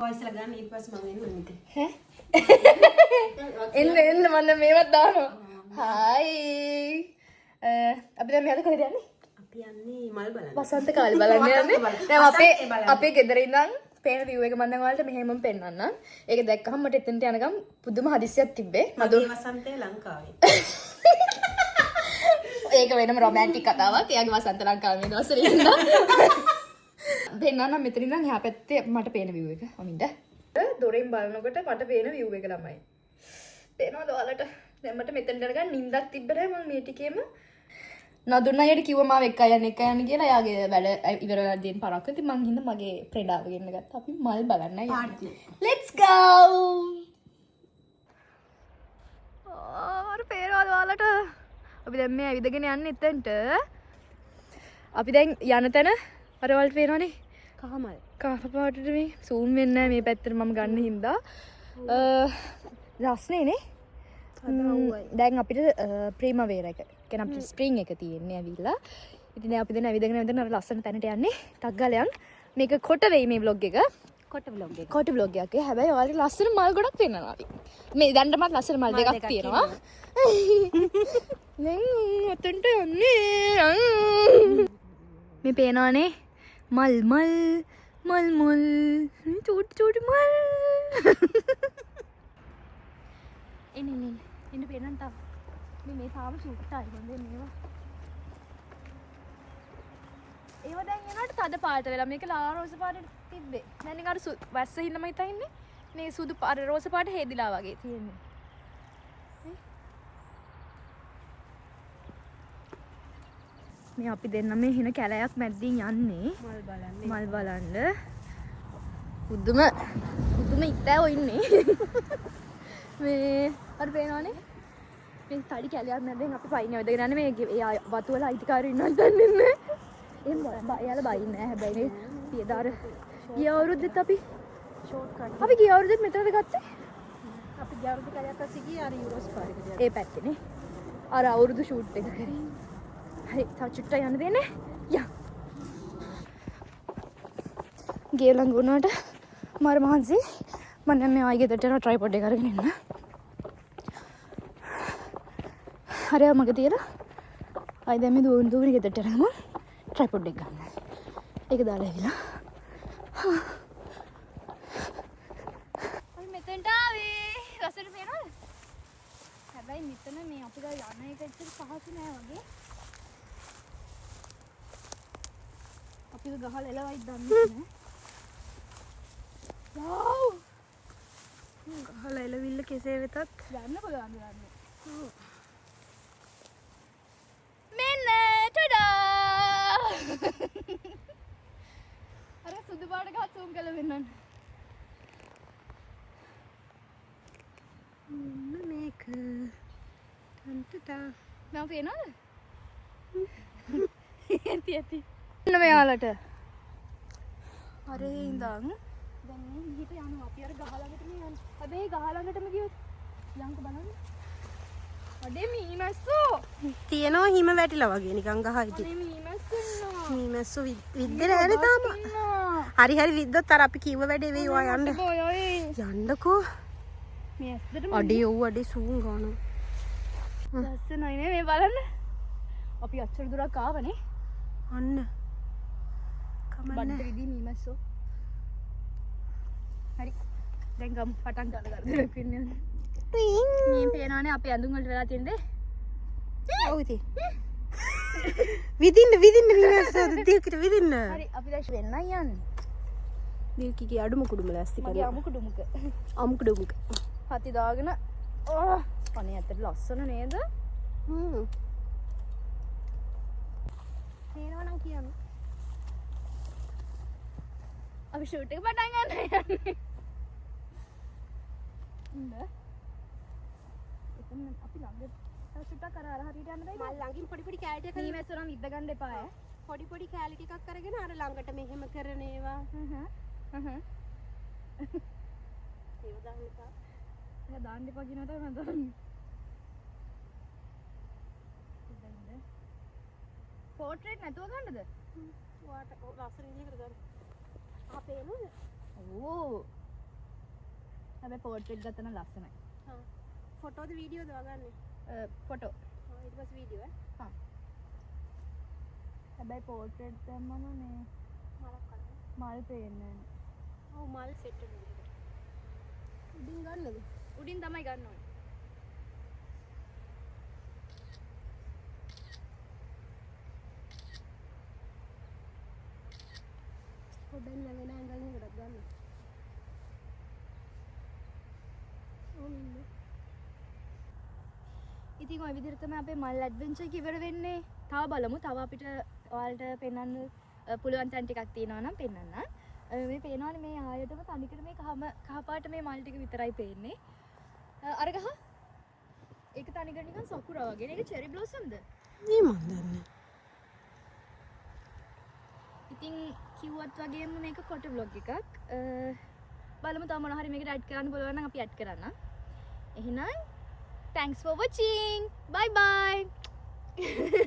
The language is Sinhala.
ඔය ඉස්සලා ගන්න, ඊට පස්සේ මම එන්නම් ඉතින්. ඈ, එන්න එන්න, මම දැන් මේවත් දානවා. හායි, අපි දැන් මෙයාද කොහෙද යන්නේ? අපි යන්නේ මල් බලන්න. වසන්ත කාලේ බලන්න යන්නේ. දැන් අපේ වසන්තේ බලන්න. අපේ ගෙදර ඉඳන් පේන view එක මම දැන් ඔයාලට මෙහෙමම පෙන්නන්නම්. ඒක දැක්කහම මට එතනට යනකම් පුදුම හදිස්සියක් තිබ්බේ. මදු මගේ වසන්තය ලංකාවේ. ඒක වෙනම රොමැන්ටික් කතාවක්. එයාගේ වසන්ත ලංකාවේ මේ දවස්වල ඉඳන්. පෙන්නන්නම් මෙතන ඉඳන් එහා පැත්තේ මට පේන view එක. ඔමින්ද. දොරෙන් බලනකොට මට පේන view එක ළමයි. පේනවද ඔයාලට? දැන් මට මෙතනට යනකම් නිින්දක් තිබ්බ නෑ. මම මේ ටිකේම නදුන් අයියට කිව්වා මාව එක්ක යන්න එක්ක යන්න කියලා. එයාගේ වැඩ ඉවර වෙලා දෙන්න පරක්කු. ඉතින් මං හින්දා මගේ ෆ්‍රෙන්ඩ් ආව ගෙන්න ගත්තා. අපි මල් බලන්න යන්නේ. Let's go. ආ, අර පේනවද ඔයාලට? අපි දැන් මේ ඇවිදගෙන යන්නේ එතනට. අපි දැන් යන තැන අර ඔයාලට පේනවනේ. කහමල්. කහ පාටට මේ සූම් වෙන්නේ නැහැ මේ පැත්තට මම ගන්න හින්දා. රස්නේ නේ. දැන් අපිට ප්‍රීමවේර එක. කියන්නේ අපිට ස්ප්‍රින්ග් එක තියෙන්නේ ඇවිල්ලා. ඉතින් දැන් අපි දැන් ඇවිදගෙන ඇවිදගෙන අර ලස්සන තැනට යන්නේ. ටක් ගාලා යන්. මේක කොට වෙයි මේ ව්ලොග් එක. කොට ව්ලොග් එක. කොට ව්ලොග් එකක්. හැබැයි ඔයාලට ලස්සන මල් ගොඩක් පෙන්නනවා අපි. මේ දැනටමත් ලස්සන මල් දෙකක් දෙකක් තියෙනවා. දැන් ඔතනට යන්නේ. මේ පේනවනේ මල් මල් මල් මල් චූටි චූටි මල්. එන්න එන්න එන්න. එන්න පේනන් තාම. මේ මේ තාම චූට්ටයි හොඳේ මේවා. ඒවා දැන් එනවට තද පාට වෙලා. මේක ලා රෝස පාටට තිබ්බේ. දැන් නිකන් අර වැස්ස හින්දාම හිතා ඉන්නේ. මේ සුදු අර රෝස පාට හේදිලා වගේ තියෙන්නේ. මේ අපි දෙන්න මේ හින කැලයක් මැද්දින් යන්නේ. මල් බලන්න. මල් බලන්න. පුදුම පුදුම ඉත්තෑවෝ ඉන්නේ. මේ අර පේනවනේ. මේ තඩි කැලයක් මැද්දෙන් අපි පයින් ඇවිදගෙන යන්නේ. මේ ඒ වතු වල අයිතිකාරයෝ ඉන්නවද දන්නේ නැහැ. එහෙම එයාලා බයින්නේ නැහැ. හැබැයි මේ පියදාර ගිය අවුරුද්දෙත් අපි ෂෝට් කට්. අපි ගිය අවුරුද්දෙත් මෙතනද ගත්තේ? අපි ගිය අවුරුද්ද කැලයක් පස්සේ ගියේ අර යුරෝස් පාරකට යන්න. ඒ පැත්තේනේ. අර අවුරුදු ෂූට් එක කරේ. හරි, තව චුට්ටක් යන්න දෙන්නේ. යා. ගේ ළඟ වුණාට මාර මහන්සි. මම දැන් මේ ආයෙ ගෙදරට යනවා ට්‍රයිපොඩ් එක අරගෙන එන්න. හරි, ආ මග තියලා ආයෙ දැන් මේ දුවන දුවන ගෙදරට යනවා ට්‍රයිපොඩ් එක ගන්න. ඒක දාලා ඇවිල්ලා. අපි මෙතනට ආවේ. ලස්සනට පේනවද? හැබැයි මෙතන මේ අපි ගාව යන එක ඇත්තට පහසු නෑ වගේ. අපිව ගහලා එලවයිද දන්නේ නෑ. වව්! ගහලා එලවිල්ල කෙසේ වෙතත් යන්න පුළුවන් දන්නේ. මෙන්න ටඩා! අර සුදු පාට ගහ සූම් කරලා පෙන්නන්න. මෙන්න මේක. ටන්ටටා. මම පේනවද? ඇති ඇති. එන්න මෙයාලට. අර ඉඳන් දැන් මේ විදිහට යනවා. අපි අර ගහ ළඟට මේ යන්නේ. හැබැයි ගහ ළඟටම ගියොත් යන්ක බලන්න. අඩේ මීමැස්සෝ. තියෙනවා හිම වැටිලා වගේ නිකන් ගහ ඉතින්. අනේ මීමැස්සෝ ඉන්නවා. මීමැස්සෝ විද්දේ නෑනේ තාම. ඉන්නවා. හරි හරි, විද්දොත් අර අපි කිව්ව වැඩේ වෙයි. ඔයා යන්න. බයයි. යන්නකෝ. මේ ඇස් දෙකම අඩේ ඔව්, අඩේ සූන් ගන්නවා. ලස්සනයි නේ මේ බලන්න. අපි අච්චර දුරක් ආවනේ. අන්න. කමන්නේ. බඩට විදි මීමැස්සෝ. හරි. දැන් ගමු පටන් ගන්න කරදරයක් වෙන්නේ නැහැ. මේ පේනවනේ අපේ ඇඳුම් වලට වෙලා තියෙන දේ. ඔව් ඉතින්. විදින්න විදින්න මීමැස්සෝ දිල්කිට විදින්න. හරි, අපි දැන් වෙන්නයි යන්නේ. දිල්කිගේ අඩුම කුඩුම ලෑස්ති මගේ කරලා. අමු කුඩුමුක. අමු කුඩුමුක. හති දාගෙන. ආ, අනේ ඇත්තට ලස්සන නේද? හ්ම්. පේනවා නම් කියන්න. අපි ෂූට් එක පටන් ගන්න යන්නේ. ඉන්න. එතන අපි ළඟ තව චුට්ටක් අර අර හරියට යන්න බැයිද? මල් ළඟින් පොඩි පොඩි කෑලි ටිකක් මීමැස්සෝ නම් විද්ද ගන්න එපා ඈ. පොඩි පොඩි කෑලි ටිකක් අරගෙන අර ළඟට මෙහෙම කරන ඒවා. හ්ම් හ්ම්. ඒව දාන්න එපා. එයා දාන්න එපා කියනවා තමයි මම දාන්නේ. ඉතින් පෝට්‍රේට් නැතුව ගන්නද? ඔයාට ඔව් ලස්සන විදිහකට ගන්න. ආ පේනවද? ඔව්. හැබැයි පෝට්‍රේට් ගත්තා නම් ලස්සනයි. හා, ෆොටෝද වීඩියෝද වගන්නේ? ෆොටෝ. ආ, ඊට පස්සේ වීඩියෝ ඈ. හා, හැබැයි පෝට්‍රේට් දැම්මම මේ මලක් කඩන. මල් පේන්නේ නැහැ. ඔව්, මල් සෙට් වෙන විදිහට. උඩින් ගන්නද? උඩින් තමයි ගන්න ඕනේ. පොඩ්ඩක් වෙන ඇන්ගල් එකකටත් ගන්න. ඔව්, ඉන්න. ඉතින් ඔය විදිහට තමයි අපේ මල් ඇඩ්වෙන්චර් එක ඉවර වෙන්නේ. තව බලමු. තව අපිට ඔයාලට පෙන්වන්න පුළුවන් තැන් ටිකක් තියෙනවා නම් පෙන්වන්නම්. මේ පේනවනේ, මේ ආයතම තනිකර මේ කහම කහ පාට මේ මල් ටික විතරයි පේන්නේ. අර ගහ, ඒක තනිකර නිකන් සකුරා වගේ නේ. ඒක චෙරි බ්ලොසම්ද? මේ මන් දන්නේ. ඉතින් කිව්වත් වගේම මේක කොට ව්ලොග් එකක්. බලමු තව මොනවා හරි මේකට ඇඩ් කරන්න පුළුවන් නම් අපි ඇඩ් කරන්නම්. එහෙනම් thanks for watching. Bye bye.